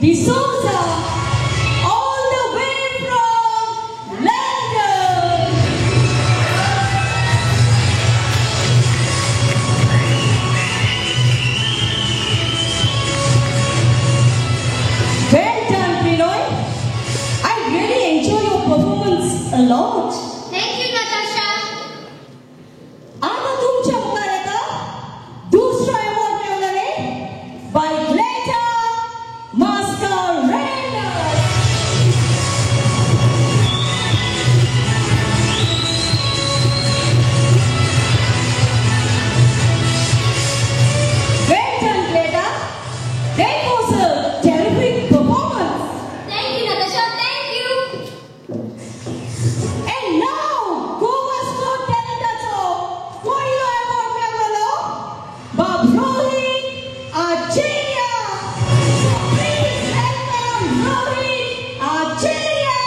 D'Souza, all the way from London. Well done, Prinoy. I really enjoy your performance a lot. Thank you, Natasha. आता तुमच्या मुखार येता दुसरो award मेळ्ळले bye ग्लेटा Mascarenhas. Well done, Greta. That was a terrific performance. Thank you, Natasha. Thank you. And now, Goa's Got Talentaचो पयलो award मेळ्ळलो बाब रोहित आचार्य. So please welcome Rohit Acharya.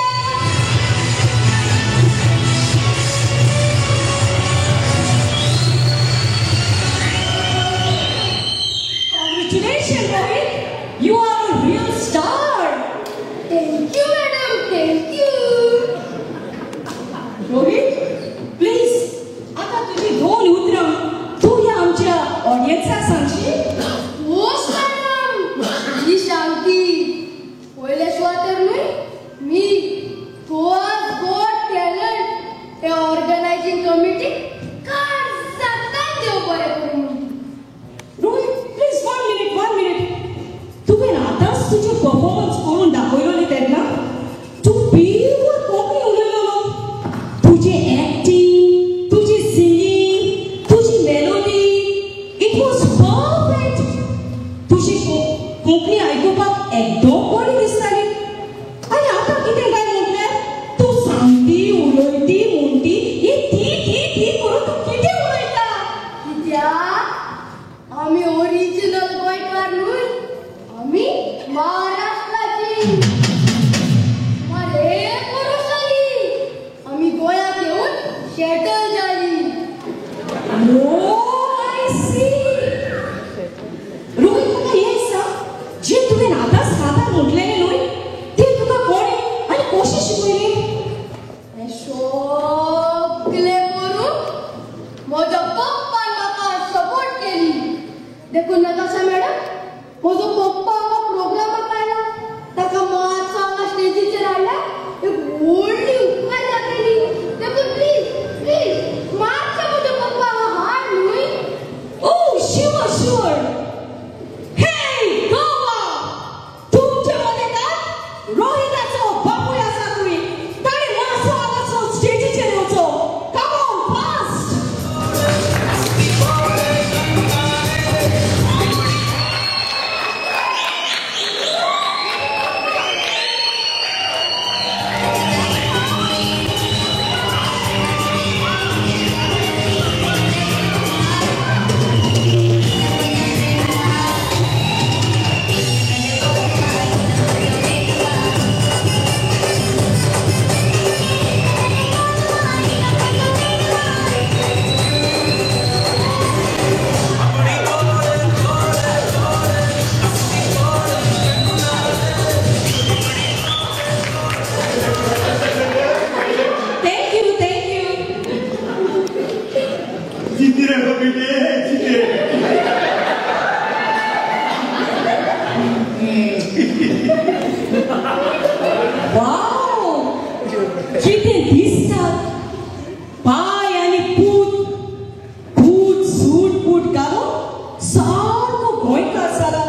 Congratulations, Rohit. You are a real star. Thank you, madam. Thank you. Rohit, please, आता तुझी दोन उतरां तूं ह्या आमच्या ऑडियन्साक सांगशी. होच मॅडम, ही शांती पयल्या सुवातेर न्हय मी गोवा's गॉट टॅलंट हे ऑर्गनायझिंग कमिटी काळजांतल्यान देव बरें करूं. Rohit, please, one minute, one minute. तुवें आतांच तुजें परफॉर्मन्स करून दाखयलोली तेन्ना तूं प्युअर कोंकणी उलयलोलो. तुजें एक्टिंग, तुजी सिंगींग, तुजी मेलोडी, it was perfect. तुजी कोंकणी आयकुपाक एकदम बरी दिसताली. आनी आतां कितें काय म्हटल्यार तूं सांगती उलयती म्हणटी ही ती ती ती करून तूं कितें उलयता? कित्याक आमी ओरिजिनल गोंयकार न्हय, आमी महाराष्ट्राची. सुमार एक वर्स जाली आमी गोंयांत येवन सेटल जाली. Oh, I see. Rohit, म्हाका हें सांग, जें तुवें आतांच कांतार म्हटलेलें न्हय तें तुका कोणें आनी कशें शिकयलें? हें सगळें करूंक म्हज्या पप्पान म्हाका सपोर्ट केली. देखून नताशा मॅडम, म्हजो पप्पा हांगा प्रोग्रामाक आयला ताका मातसो हांगा स्टेजीचेर हाडल्यार एक व्हडली उपकार जातली. देखून प्लीज प्लीज मातसो म्हजो पप्पा हांगा हाड न्हय. Oh, sure, sure. Hey, Goa! तुमच्या मदेकात रोहिताचो बापूय आसा तुमी. ताणें मातसो हांगासो स्टेजीचेर येवचो. Come on, fast! Thank you, thank you. जिते रहो बेटे, जिते. वाव! कितें दिसता पाय आनी पूत. पूत सूट बूट घालून सारको गोंयकार जाला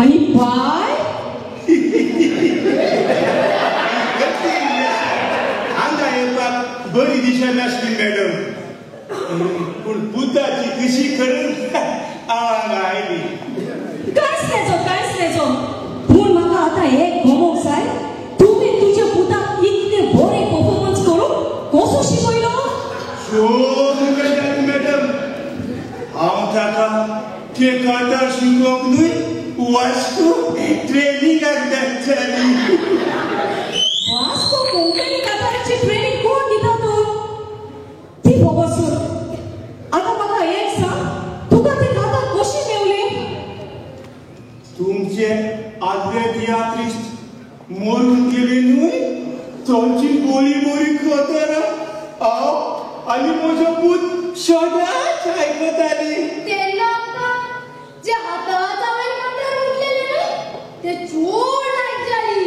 आनी पाय हांगा येवपाक बरी दिशा नासली मॅडम, पूण पुताची कशी करून हांव हांगा आयली. कांयच नेजो, कांयच नेजो. पूण म्हाका आतां एक गमोंक जाय, तुवें तुज्या पुताक इतले बरें परफॉर्मन्स करूंक कसो शिकयलो? शोध गजाल मॅडम, हांव ताका ते कांतार शिकोवंक न्हय वास्को ट्रेनिंगाक धाडटाली. वास्को कोंकणी कांताराची ट्रेनिंग कोण दिता तर? ती खबर सोड. आतां म्हाका एक सांग, तुका ते कांतार कशें मेवलें? तुमचे आदले तियात्रिस्ट मरून गेले न्हय तांची बरी बरी खतरां हांव आनी म्हजो पूत सदांच आयकताली. तेन्ना आमकां जे हाताचा वयर कातार म्हटलेले न्हय ते चोड लायक जाली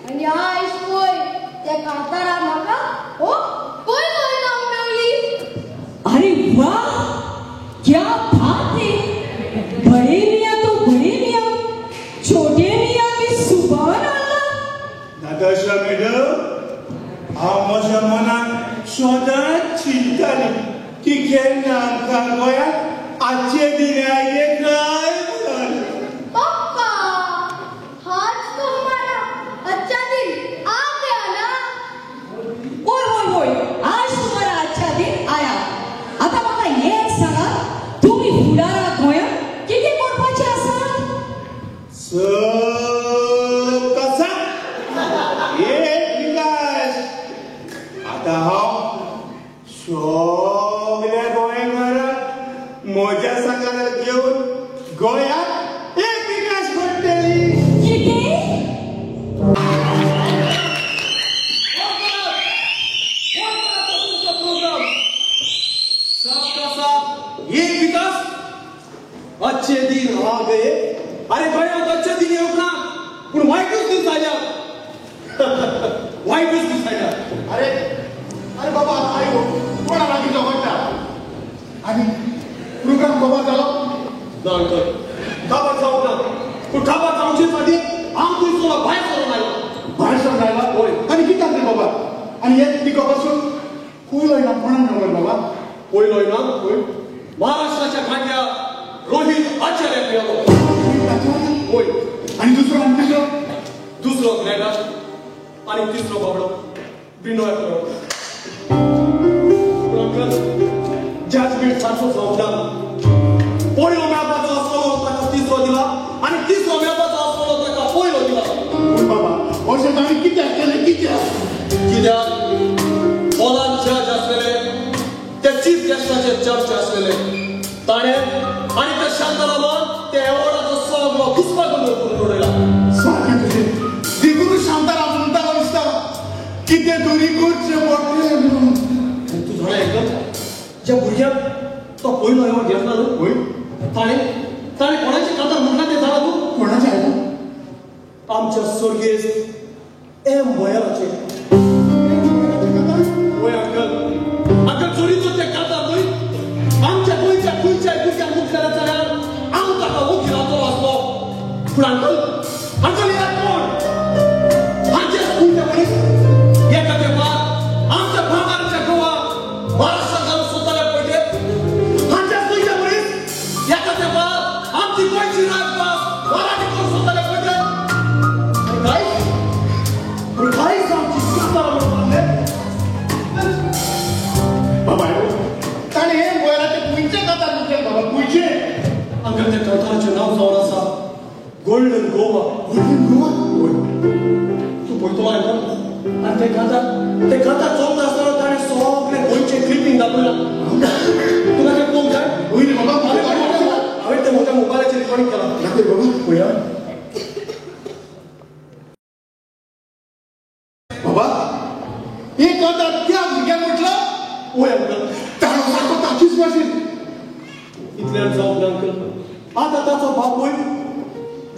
आनी आयज पळय त्या काताराक म्हाका हो पयलो इनाम मेवली. अरे वाह, क्या बात है. बड़े मियाँ तो बड़े मियाँ, छोटे मियाँ भी सुभान अल्लाह. नताशा मॅडम, हांव म्हज्या मनान सदांच चिंतालें की केन्ना आमकां गोंयांत आजचे दिन आयले काय म्हणून. पप्पा, आज तो हमारा अच्छा दिन आ गया ना. होय होय होय, आज तुम्हारा अच्छा दिन आया. आता म्हाका एक सांगा, तुमी फुडाराक गोंयांत कितें करपाचें आसा? सबका साथ, एक विकास. आतां हांव सगल्या गोंयकारांक म्हज्या सांगाताक घेवन गोंयांत एक विकास करतली. कितें? सबका साथ एक विकास, अच्छे दिन आ गए. अरे गोंयांत अच्छे दिन येवंक ना, पूण वायटूच दीस आयल्या. वायटूच दीस आयल्या. अरे अरे बाबा, आयो कोणा लागीं झगडटा आनी प्रोग्राम खबर जालो ना अंकल, काबार जावंक ना, पूण काबार जावचेच आदीं हांव थंयसर भायर सरून आयलो. भायर सरून आयला? हय. आनी कित्याक रे बाबा? आनी हे ती खबर सून पयलो इनाम कोणाक मेळ्ळो बाबा? पयलो इनाम महाराष्ट्राच्या खांद्या रोहित आचार्याक मेळ्ळो. हय. आनी दुसरो? आनी तिसरो? दुसरो ग्रेडा आनी तिसरो बाबडो बिनोय मेळ्ळो. पूण अंकल, जजमेंट सारको जावंक ना. पयलो मेळपाचो आसलो ताका तिसरो दिला आनी तिसरो मेळपाचो आसलो ताका पयलो दिला. पूण बाबा, अशें ताणें कित्याक केलें? कित्याक? कित्याक हॉलान जज आसलेले ते चीफ गेस्टाचे जज आसलेले, ताणें आनी त्या शांतारामान ते एवॉर्डाचो सगळो घुसपागोंदळ करून उडयला. सारकें तुजें. देखूनच शांताराम म्हणटालो दिसता कितें तरी करचें पडटलें म्हणून. तूं जाणा अंकल, ज्या भुरग्याक तो पयलो एवॉर्ड घेतला न्हू, हय, ताणें ताणें कोणाचें कातार म्हणलां तें जाणा तूं? कोणाचें आयला? आमच्या स्वर्गेस्त एम भोयाराचें. वय अंकल, अंकल चोरीचो तें कातार न्हय आमच्या गोंयच्या खंयच्याय भुरग्याक मुखार जाल्यार हांव ताका वकिलाचो आसलो. पूण अंकल, अंकल हे कोण हांचे स्कूलचे मनीस एका तेंपार आमच्या भांगराच्या गोवा महाराष्ट्रात घालून सोदताले पळय ते हांच्याच गोंयचे मनीस एका तेंपार आमची गोंयची राजभास मराठी करून सोदताले पळय ते. आनी काय पूण कांयच आमची कातारां म्हणून मारले. बाबा, ताणें हे गोंयराचें खंयचें कातार म्हटलें बाबा? खंयचें? अंकल, त्या काताराचें नांव जावन आसा गोल्डन गोवा. गोल्डन गोवा? हय. तूं पळयतलो अंकल, आनी ते कातार ते कातार चलता आसतना ताणें सगळें गोंयचें क्लिपींग दाखयलां. तुका तें पळोवंक जाय? हय रे बाबा, हांवें तें म्हज्या मोबायलाचेर रिकॉर्डिंग केलां. दाखय बाबा. पळया बाबा, एक कातार त्या भुरग्यान म्हटलं? हय अंकल. ताणो सारको ताचीच भाशेन. इतल्यान जावंक ना अंकल, आतां ताचो बापूय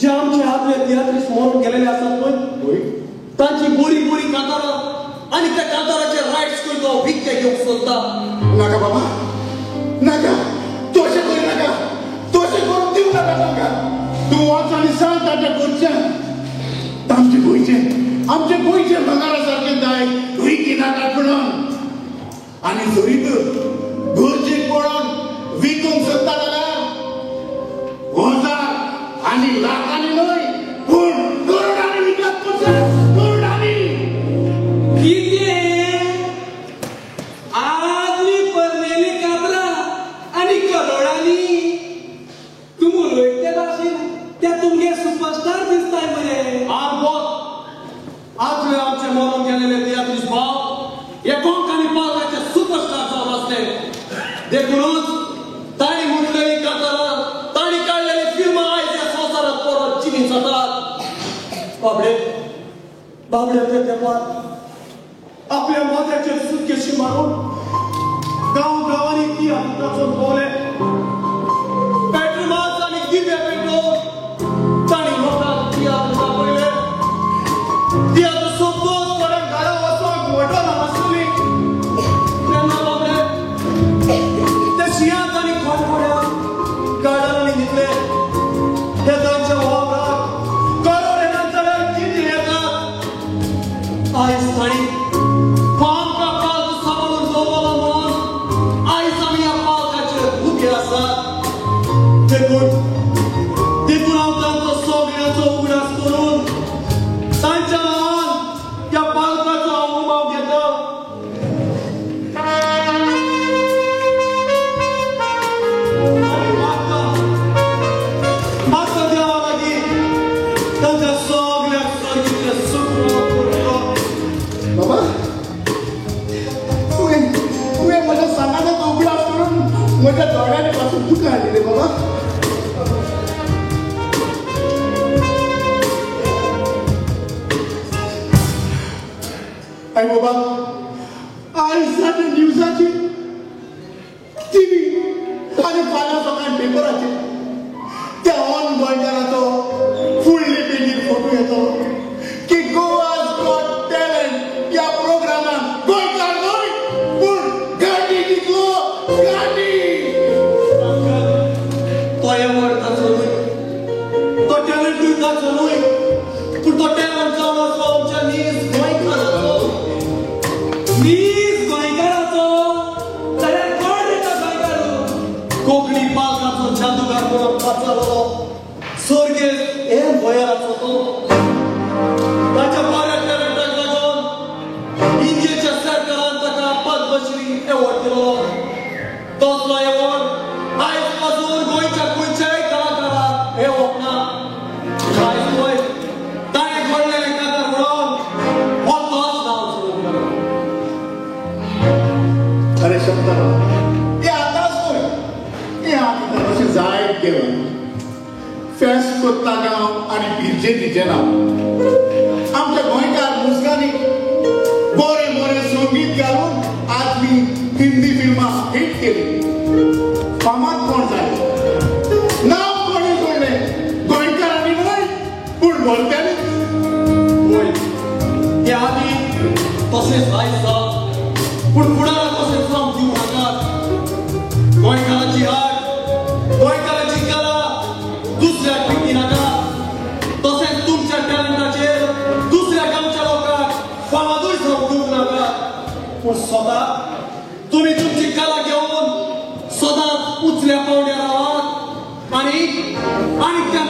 जे आमचे आदले तियात्रिस्ट मरून गेलेले आसात पळय, हय, तांची बरी बरी कातारां आनी त्या काताराचे रायट्स खंय तो विकते घेवंक सोदता. नाका बाबा, नाका, तूं अशें करूं नाका, तूं अशें करून दिवं नाका तांकां. तूं वच आनी सांग ताच्या घरच्यांक, आमचे गोंयचें आमचे गोंयचें भांगरा सारकें दायज विकी नाका म्हणून. आनी जरी तर घरचे कोणाक विकूंक सोदता जाल्यार हजार आनी लाखांनी न्हय पूण करोडांनी विकत पडटा, करोडांनी. कितें आदली परनेली कातरां आनी करोडांनी? तूं उलयता ते भाशेन त्या तुमगे सुपरस्टार दिसताय मरे. आमकोत आदले आमचे मरून गेलेले तियात्रिस्ट भाव हे कोंकणी पावलाचे सुपरस्टार जावन आसले. देखूनच तांणी म्हटलेली कातारां, तांणी काडलेली फिल्मां आयज ह्या संवसारांत परत बाबडे बाबडे ते तेंपार आपल्या माथ्याचेर सुटकेशी मारून गांव गांवांनी तियात्र नाचून भोंवले. पेट्रोल आनी दिवे पेटोवन तांणी लोकांक तियात्र दाखयले. तियात्र सोंपोवन थोड्यांक घरा वचपाक वटोना नासली तेन्ना बाबडे ते शिंयांत आनी खोडखोड्यां गार्डनांनी न्हिदले. ते तांच्या वावराक करोड येना जाल्यार कितें येतात. आयज तांणी आमकां पालक सांबाळून दवरलो म्हणून आयज आमी ह्या पालकाचेर उबे आसात. देखून देखून हांव तांचो सगळ्यांचो उगडास करून तांच्या नांवान त्या पालकाचो हांव उमाव घेता. आनी मागता मागता देवा लागीं तांच्या सगळ्याक सर्गीचें सूख करचो. बाबा तुवें तुवें म्हज्या सांगाताचो उगडास करून म्हज्या दोळ्यांनी पासून दुकां हाडली रे बाबा. आई बाबा आयज जाता न्यूजाचेर टिवी आनी फाल्यां सकाळी पेपराचेर त्या ऑन गोंयकाराचो फुडली पेजीर फोटो येतो की गोवाज गॉट टॅलंट ह्या प्रोग्रामाक गोंयकार न्हय पूण गांधी जिखलो गांधी. तो एवॉर्ड ताचो न्हय, तो टॅलंटूय ताचो न्हय, पूण तो टॅलंट जावन आसलो आमच्या नीज गोंयकाराचो. नीज गोंयकाराचो जाल्यार कोण रे तो गोंयकार? कोंकणी पालकाचो जादूगार म्हणून पाचारलो सर्गेस्त एम भोयराचो तो. ताच्या बऱ्या टॅलंटाक लागून इंडियेच्या सरकारान ताका पद्मश्री एवॉर्ड दिलो. तसलो एवॉर्ड आयज पासून गोंयच्या खंयच्याय कलाकाराक एवॉर्ड ना. आयज पळय ताणें घडलेलें कांतार म्हणून हो तोच नांव सुरू केलो. अरे शंतरा हे आतांच न्हय, हे आमी तर अशें जायत केलां. फेस्त कोत्ता गांव आनी पिरजे तिचें नांव. आमच्या गोंयकार मुजगांनी बरें बरें संगीत घालून आदमी हिंदी फिल्मां हिट केली. फामाद कोण जालें, नांव कोणी जोडलें गोंयकारांनी न्हय पूण भोंवत्यांनी. पळय ते आदी तशेंच आयज जावं पूण फुडाराक तशें जावंक दिवं नाकात. गोंयकाराची आर्ट, गोंयकाराची कला दुसऱ्याक विकी नाका. तशेंच तुमच्या टॅलंटाचेर दुसऱ्या गांवच्या लोकांक फामादूय जावंक दिवंक नाका. पूण सदां तुमी तुमची कला घेवन सदांच उचल्या पावंड्यार रावात आनी आनी त्या